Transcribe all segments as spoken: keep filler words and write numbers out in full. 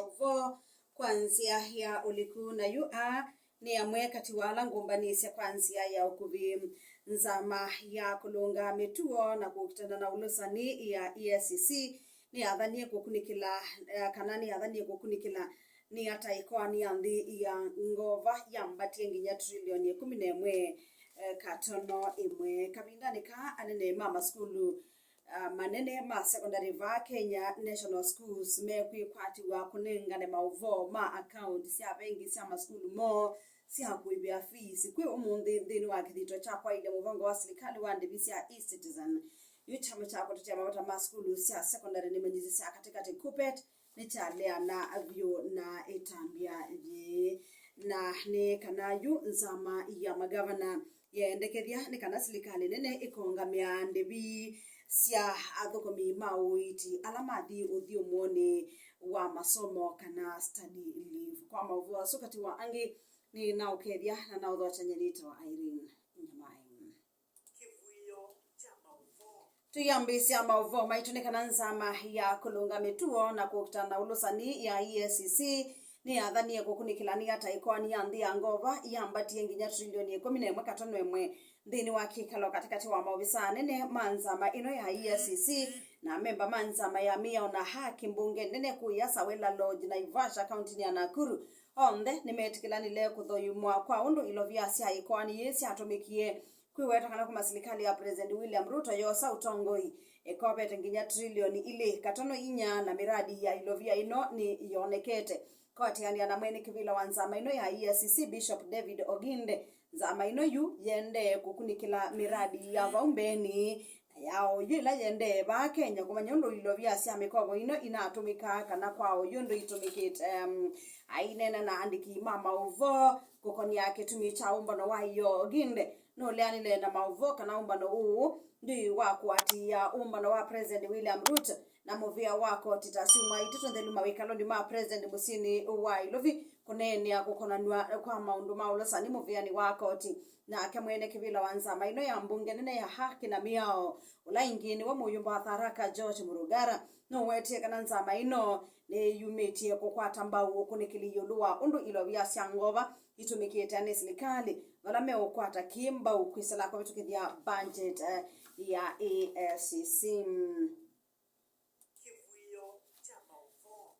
Ũvoo kwa nzĩa ya ũliku, na yu aa nĩ amwe katĩ wa ala ngũmbanĩsye kwa nzĩa ya ũkuvĩ. Nzama ya kũlũnga mĩtuo na kũkitana na ũlũsani ya E A C C nĩyathanie kũkunĩkĩla, eh, kana nĩyathanie kũkunĩkĩla nĩ ata ĩkoani ya nthĩ ya ngova yambatie nginya trilioni ĩkũmi na ĩmwe, eh, katono ĩmwe. Kavindanĩ kaa, anene ma masukulu, ah, manene ma sekondalĩ vaa Kenya, National Schools, mekwĩkwatĩw'a kũnengane maũvoo ma akaunti sya vengi sya masukulu moo sya kũĩvĩa fees kwĩ ũmũnthĩ nthĩnĩ wa kĩthito kya kwaĩlya mũvango wa silikalĩ wa ndĩvi sya e-Citizen. Yu kyama kya kũtetea mavata ma sukulu sya sekondalĩ na imanyĩsyo sya katĩkatĩ, KUPPET, nĩkyaleana vyũ na ĩtambya yĩĩ, na nĩ kana yu nzama ya magavana yeendekethya nĩ kana silikalĩ nene ĩkongamĩa ndĩvi sya athũkũmi ma ũiiti ala mathi ũthyũmũonĩ wa masomo, kana study leave. Kwa maũvoo asu katĩ wa angĩ, nĩnaũkethya na naũthokya nyie nĩtawa Irene Nyamai. Tũyambĩĩsya maũvoo maitũ nĩ kana nzama ya kũlũnga mĩtuo na kũkitana na ũlũsani ya E A C C nĩyathanie kũkunĩkĩla nĩ ata ĩkoani ya nthĩ ya ngova yambatie nginya trilioni ĩkũmi na ĩmwe katono ĩmwe nthĩnĩ wa kĩkalo katĩkatĩ wa maovisaa anene ma nzama ĩno ya E A C C na amemba ma nzama ya mĩao na haki mbunge nene kũya Sawela Lodge, Naivasha, kauntinĩ ya Nakuru. Onthe nĩmetĩkĩlanile kũthoimwa kwa ũndũ ilovia sya ĩkoani yĩĩ syatũmĩkie kwĩweta kana kuma silikalĩ ya President William Ruto yosa ũtongoi, ĩkovete nginya trilioni ilĩ katono inya, na mĩradi ya ilovia ĩno nĩ yonekete. Kwatĩanĩa na mwene kĩvĩla wa nzama ĩno ya E A C C, Bishop David Oginde, nzama ĩno yu yendee kũkunĩkĩla mĩradi ya vau mbeenĩ, na ya oyu ĩla yendee vaa Kenya kũmanya ũndũ ilovia sya mĩkovo ĩno inatũmĩkaa kana kwa oyu ũndũ itũmĩkĩte. Aineena na andĩki ma maũvoo kũkonĩa kĩtumi kya ũmbano wa ĩyoo, Oginde nũleanile na maũvoo kana ũmbano ũũ ndwĩ wa kũatĩĩa ũmbano wa President William Ruto na mũvĩa wa koti ta syumwa itatũ nthelu mawĩkalonĩ ma President mũsyĩnĩ wa Ilovi kũneenea kũkonanw'a kwa maũndũ ma ũlũsani mũvĩanĩ wa koti. Nake mwene kĩvĩla wa nzama ĩno ya mbunge nene ya haki na mĩao, ũla ĩngĩ nĩwe mũyũmba wa Tharaka, George Murugara, nũwetie kana nzama ĩno nĩyumĩtye kũkwata mbau ũkunĩkĩli ĩũlũ wa ũndũ ilovia sya ngova itũmĩkĩte nĩ silikalĩ, vala meũkwata kĩ mbau kwĩsĩla kũvĩtũkĩthya budget, eh, ya E A C C.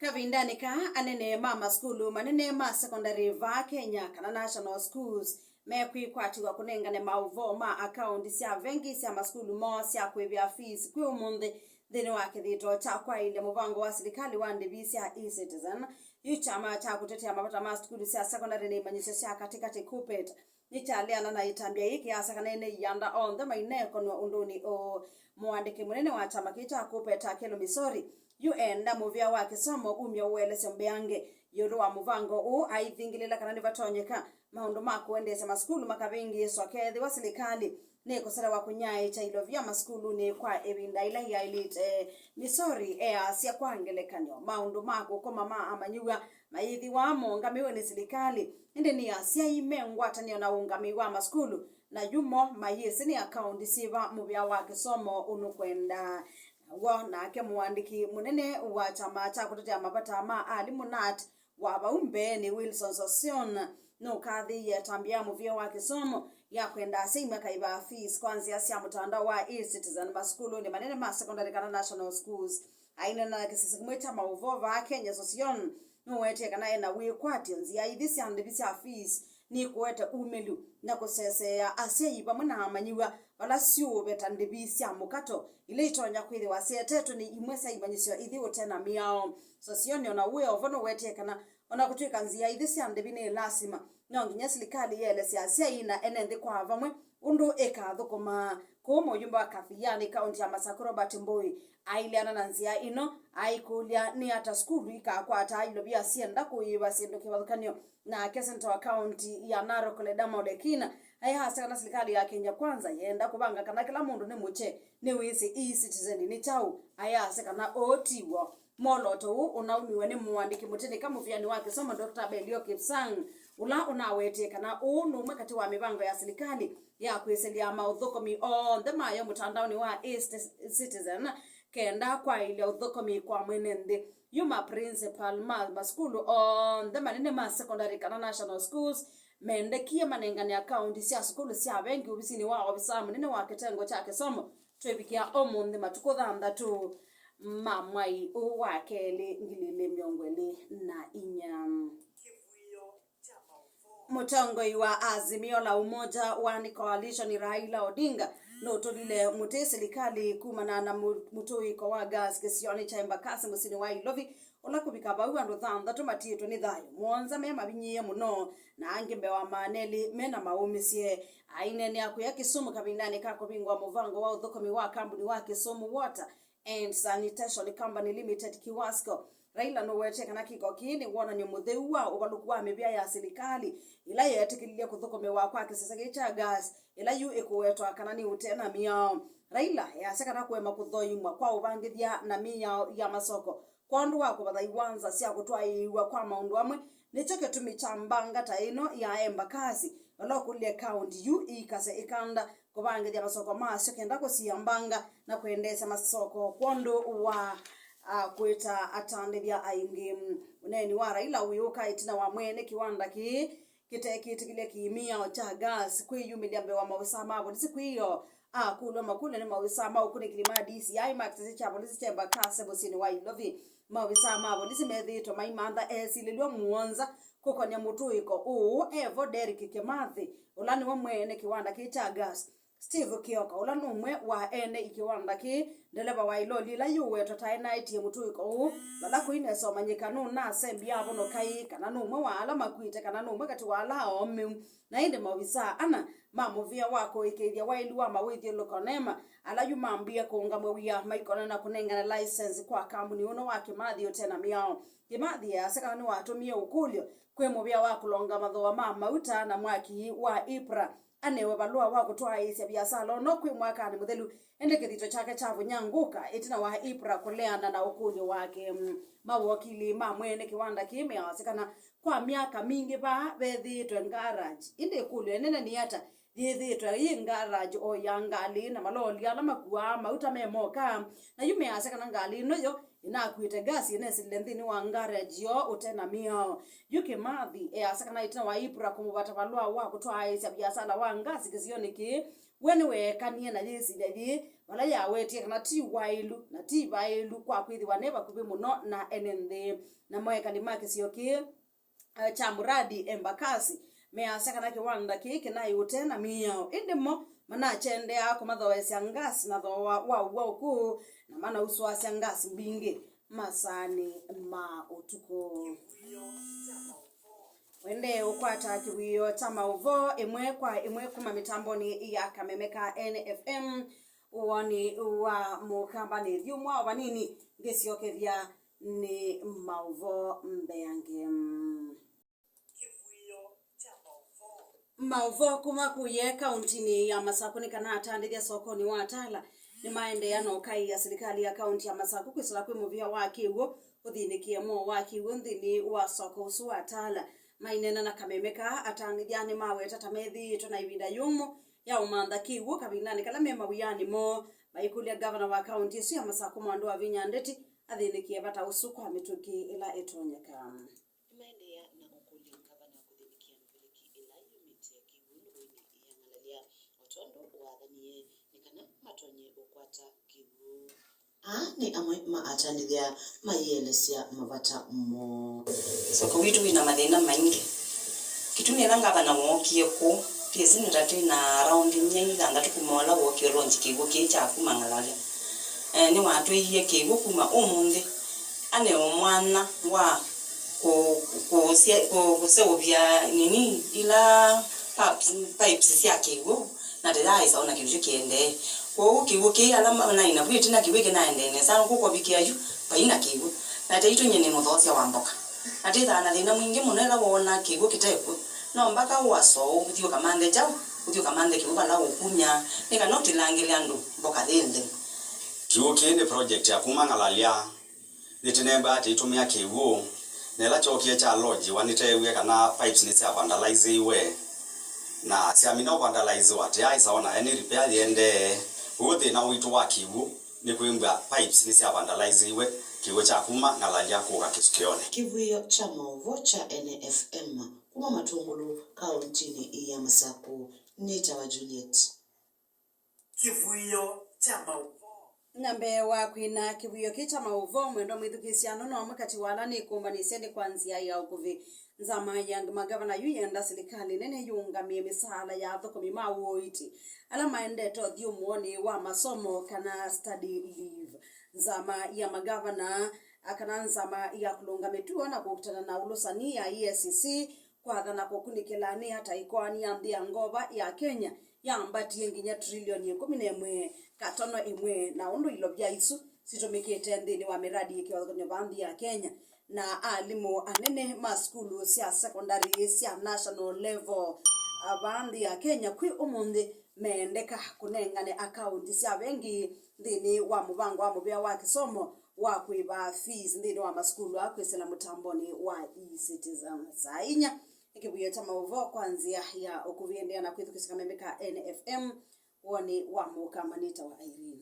Kavindanĩ kaa, anene ma masukulu manene ma sekondalĩ vaa Kenya, kana National Schools, mekwĩkwatĩw'a kũnengane maũvoo ma akaunti sya vengi sya masukulu moo sya kũĩvĩa fees kwĩ ũmũnthĩ nthĩnĩ wa kĩthito kya kwaĩlya mũvango wa silikalĩ wa ndĩvi sya e-Citizen. Yu kyama kya kũtetea mavata ma sukulu sya sekondalĩ na imanyĩsyo sya katĩkatĩ, KUPPET, nĩkyaleana na ĩtambya yĩĩ kĩyasya kana ene ianda onthe mainekonw'a ũndũnĩ ũũ. Mũandĩki mũnene wa kyama kĩĩ kya KUPPET, Akello Misori, yu eenda mũvĩa wa kĩsomo umya ũelesyo mbeange ĩũlũ wa mũvango ũũ, aithingĩlĩla kana nĩvatonyeka maũndũ ma kũendeesya masukulu makavĩngĩĩswa keethĩwa silikalĩ nĩkũselewa kũnyaĩĩkya ilovia masukulunĩ kwa ĩvinda ĩla yaĩlĩte. Misori easya, kwa ngelekany'o, maũndũ ma kũkoma ma amanyĩw'a mayĩthĩwa moongamĩwe nĩ silikalĩ, ĩndĩ nĩ asyai me ngwatanĩo na ũũngamĩi wa masukulu, na yu mo mayĩsĩ nĩ akaũndi syĩva mũvĩa wa kĩsomo ũnũkwenda. Naw'o nake mũandĩki mũnene wa kyama kya kũtetea mavata ma alimũ, nat, wa vau mbeenĩ, Wilson Sossion, nũkathĩĩie ĩtambya ya mũvĩa wa kĩsomo ya kwenda asyai makaĩvaa fees kwa nzĩa sya mũtandao wa e-Citizen masukulunĩ manene ma secondary kana national schools. Aineena na kĩsese kĩmwe kya maũvoo vaa Kenya, Sossion nũwetie kana ena wĩkwatyo nzĩa ithi sya ndĩvi sya fees nĩkũete umĩlu na kũseseea asyai vamwe na amanyĩw'a vala syũũveta ndĩvi sya mũkato ila itonya kwĩthĩwa syetetwe nĩ imwe sya imanyĩsyo ithi ũte na mĩao. Sossion o na ũũ e o vo nũwetie kana o na kũtw'ĩka nzĩa ithi sya ndĩvi nĩ lasima, no nginya silikalĩ yĩelesye asyai na ene nthĩ kwa vamwe ũndũ ĩkathũkũmaa. Kũu mũyumba wa Kathiani, kaunti ya Masaku, Robert Mbui, aileana na nzĩa ĩno, aikũlya nĩ ata sukulu ikakwataa ilovia syenda kũĩva syĩndũ kĩvathũkany'o. Nake seneta wa kaunti ya Narok, Ledama Ole Kina, ayasya kana silikalĩ ya Kenya Kwanza yenda kũvanga kana kĩla mũndũ nĩ mũkye nĩwĩsĩ e-Citizen nĩ kyaũ. Ayasya kana ũũ ti w'o. Mwolooto ũũ ũnaumiwe nĩ mũandĩki mũtĩnĩka mũvĩanĩ wa kĩsomo, Doctor Belio Kipsang, ũla ũnawetie kana ũũ nĩ ũmwe katĩ wa mĩvango ya silikalĩ ya kwĩsĩlya maũthũkũmi onthe mayo mũtandaonĩ wa e-Citizen kenda kwaĩlya ũthũkũmi kwa mwene nthĩ. Yu ma principal ma masukulu onthe manene ma secondary kana national schools mendekie manengane akaunti sya sukulu sya vengi ovisinĩ wa ovisaa mũnene wa kĩtengo kya kĩsomo twĩvikĩa ũmũnthĩ matukũ thanthatũ ma mwai ũũ wa kelĩ ngili ilĩ mĩongo ĩlĩ na inya. Mũtongoi wa Azimio la Umoja One Coalition Raila Odinga nũtũlile mũtĩ silikalĩ kumana na mũ- mũtũĩko wa gas kĩsionĩ kya Embakasi mũsyĩnĩ wa Ilovi, ũla kũvika vau andũ thanthatũ matiĩtwe nĩ thayũ, mũonza me mavinyĩĩe mũno, na angĩ mbee wa maana elĩ me na maũmĩsye. Aineenea kũya Kisumu kavindanĩ ka kũvingũa mũvango wa ũthũkũmi wa kambuni wa Kisumu Water and Sanitation Company Limited, Kiwasco. Raila nũwetee kana kĩko kĩĩ nĩ wonany'o mũtheu wa ũvalũku wa mĩvĩa ya silikalĩ ĩla yeetĩkĩlilye kũthũkũmĩwa kwa kĩsese kĩĩ kya gas, ĩla yu ĩkũwetwa kana nĩ ũtee na mĩao. Raila easya kana kũema kũthoimw'a kwa ũvangĩthya na mĩao ya masoko kwondũ wa kũvatha iwanza sya kũtwaĩĩw'a kwa maũndũ amwe nĩkyo kĩtumi kya mbanga ta ĩno ya Embakasi, vala ũkũlilye kaũnti yu iikase ĩkanda kũvangĩthya masoko masyo kenda kũsiĩa mbanga na kwendeesya masoko kwondũ wa, ah, kwĩta atandĩthya aingĩ. Ũneeni wa Raila wĩũka ĩtina wa mwene kĩwanda kĩĩ kĩtekĩtĩkĩlya kĩmĩao kya gas kwĩyumĩlya mbee wa maovisaa ma volisi kwĩyoo akũlw'a makũlyo nĩ maovisaa ma ũkunĩkĩli ma D C I ma kĩsese kya volisi kya Embakasi mũsyĩnĩ wa Ilovi. Maovisaa ma volisi methĩĩtwe maimantha esilĩlw'a mũonza kũkon'ya mũtũĩko ũũ. Evo Derrick Kimathi, ũla nĩwe mwene kĩwanda kĩĩ kya gas, Steve Kĩoka, ũla nĩ ũmwe wa ene kĩwanda kĩĩ, ndeleva wa ĩloli ĩla yĩũwetwa ta ĩnaetie mũtũĩko ũũ, vala kũinesa ũmanyĩka nũũ nasembie avonoka ĩ, kana nĩ ũmwe wa ala makuĩte, kana nĩ ũmwe katĩ wa ala aomeu. Na ĩndĩ maovisaa ana ma mũvĩa wa kũĩkĩĩthya waĩlu wa mawĩthyũlũko NEMA, ala yu mambie kũũngamw'a wia maikonana kũnengane license kwa kambuni ũno wa Kĩmathi ũte na mĩao. Kĩmathi easya kana nĩwatũmie ũkũlyo kwĩ mũvĩa wa kũlonga mathooa ma mauta na mwaki wa EPRA anewe valũa wa kũtwaĩĩsya viasala ũno kwĩ mwakanĩ mũthelu, ĩndĩ kĩthito kyake kyavũnyangũka ĩtina wa EPRA kũleana na ũkũlyo wake. Mawokili ma mwene kĩwanda kĩĩ measya kana kwa myaka mingĩ vaa vethĩĩtwe garage, ĩndĩ ĩkũlyo ĩnene nĩ ata yĩthĩĩtwe yĩ garage o ya ngalĩ na maloli ala makuaa mauta me moka? Na yu measya kana ngalĩ ĩno yo ĩnakuĩte ngasi ĩnesilile nthĩnĩ wa garage yoo ũte na mĩao. Yu Kĩmathi easya kana ĩtina wa EPRA kũmũvata valũa wa kũtwaĩĩsya viasala wa ngasi kĩsionĩ kĩĩ, we nĩweekanie na yĩsilya yĩĩ, vala yawetie kana ti waĩlu na ti vaĩlu kwa kwĩthĩwa ne vakuvĩ mũno na ene nthĩ. Namo ekali ma kĩsio kĩĩ, eh, kya Muradi Embakasi measya kana kĩwanda kĩĩ kĩnaĩ ũte na mĩao, ĩndĩ mo manakyendeaa kũmathoesya ngasi na thooa wa ũwau kũũ, na manausũasya ngasi mbingĩ masaanĩ ma ũtukũ. Wendee ũkwata kĩwĩo kya maũvoo ĩmwe kwa ĩmwe kuma mĩtambonĩ ya kameme ka N F M, ũwoni wa mũkamba nĩ thyumwa o vanini ngĩsyokethya nĩ maũvoo mbeange. Maũvoo kuma kũye kauntinĩ ya Masakũ nĩ kana atandĩthya sokonĩ wa Tala nĩmaendeea na ũkaĩa silikalĩ ya kaunti ya Masakũ kwĩsĩla kwĩ mũvĩa wa kĩw'ũ ũthĩnĩkĩe moo wa kĩw'ũ nthĩnĩ wa soko ũsu wa Tala. Maineena na kameme kaa, atandĩthya nĩmaweta ta methĩĩtwe na ĩvinda yũmũ ya ũmantha kĩw'ũ kavindanĩ kala me mawianĩ moo, maikũlya ngavana wa kaunti ĩsu ya Masakũ Mwandũ wa Vinya Ndeti athĩnĩkĩe vata ũsu kwa mĩtũkĩ ĩla ĩtonyeka. Nĩmaendeea na ũkũlya ngavana kũthĩnĩkĩa mĩvĩlĩki ĩla yumĩte kĩw'ũ ndũũinĩ ya Ng'alalya, o tondũ waathanie nĩ kana matonye ũkwata kĩw'ũ. Aa nĩ amwe ma atandĩthya maielesya mavata moo. Soko witũ wĩ na mathĩna maingĩ. Kĩtumi ĩla ngavana wookie kũu, twĩsĩ nĩ ta twĩ na around myei thanthatũ kuma ũla wookie ũlonji kĩw'ũ kĩĩ kya kuma Ng'alalya. Eh, nĩwatwĩie kĩw'ũ kuma ũmũnthĩ anewe mwanya wa kũ-, kũsya-, kũ-, kũseũvya nini ila pipes, pipes sya kĩw'ũ, na tayaaĩsa ona kĩw'ũ kĩu kĩendee. Kwoou kĩw'ũ kĩĩ ala ma-, naĩ navu ĩtina kĩw'ũ kĩnaendee nesa, kũkovikĩa yu vai na kĩw'ũ. Na taitũ nyie nĩ mũthoosya wa mboka, na twĩthaa na thĩna mwingĩ mũno ĩla woona kĩw'ũ kĩte kw'o. No mbaka ũasoo ũthi ũkamanthe kyaũ, ũthi ũkamanthe kĩw'ũ vala ũkumya, nĩ kana ũtilangĩle andũ mboka yĩ ntheu. Kĩw'ũ kĩĩ nĩ project ya kuma Ng'alalya. Nĩtĩnembaa tĩitũmĩa kĩw'ũ, na ĩla kyookie kyalonjiwa nĩteewie kana pipes nĩsya vandalize-iwe, na syamina vandalize-wa tĩyaaĩsa ona any repair yĩendee. Kwoou thĩna witũ wa kĩw'ũ nĩ kwĩmbwa pipes nĩsya vandalize-iwe, Kĩw'ũ kya kuma Ng'alalya kũka Kĩsũkĩonĩ. Kĩvũĩo kya maũvoo kya N F M kuma Matũngũlũ kaũntinĩ ya Masaku. Nĩtawa Juliet. Kĩvũĩo kya maũvoo. Na mbee wa kwina kĩvũĩo kĩĩ kya maũvoo, mwendwa mwĩthukĩĩsya, ano no amwe katĩ wa ala nĩkũmbanĩsye nĩ kwa nzĩa ya ũkuvĩ. Nzama ya magavana yu yenda silikalĩ nene yũngamĩe mĩsaala ya athũkũmi ma ũiiti ala maendete ũthyũmũonĩ wa masomo kana study leave. Nzama ya magavana, a, kana nzama ya kũlũnga mĩtuo na kũkitana na ũlũsani ya E A C C kwathana kũkunĩkĩla nĩ ata ĩkoani ya nthĩ ya ngova ya Kenya yambatie nginya trilioni ĩkũmi na ĩmwe katono ĩmwe, na ũndũ ilovya isu sitũmĩkĩte nthĩnĩ wa mĩradi ya kĩvathũkany'o vaa nthĩ ya Kenya. Na alimũ anene ma sukulu sya sekondalĩ sya national level, a, vaa nthĩ ya Kenya kwĩ ũmũnthĩ meendeka kũnengane akaunti sya vengi nthĩnĩ wa mũvango wa mũvea wa kĩsomo wa kũĩva fees nthĩnĩ wa masukulu aa kwĩsĩla mũtambonĩ wa eCitizen. Saa inya nĩ kĩvũĩo kya maũvoo kwa nzĩa ya ũkuvĩ. Endeea na kwĩthukĩĩsya kameme ka N F M, woni wa mũka manĩtawa Irene.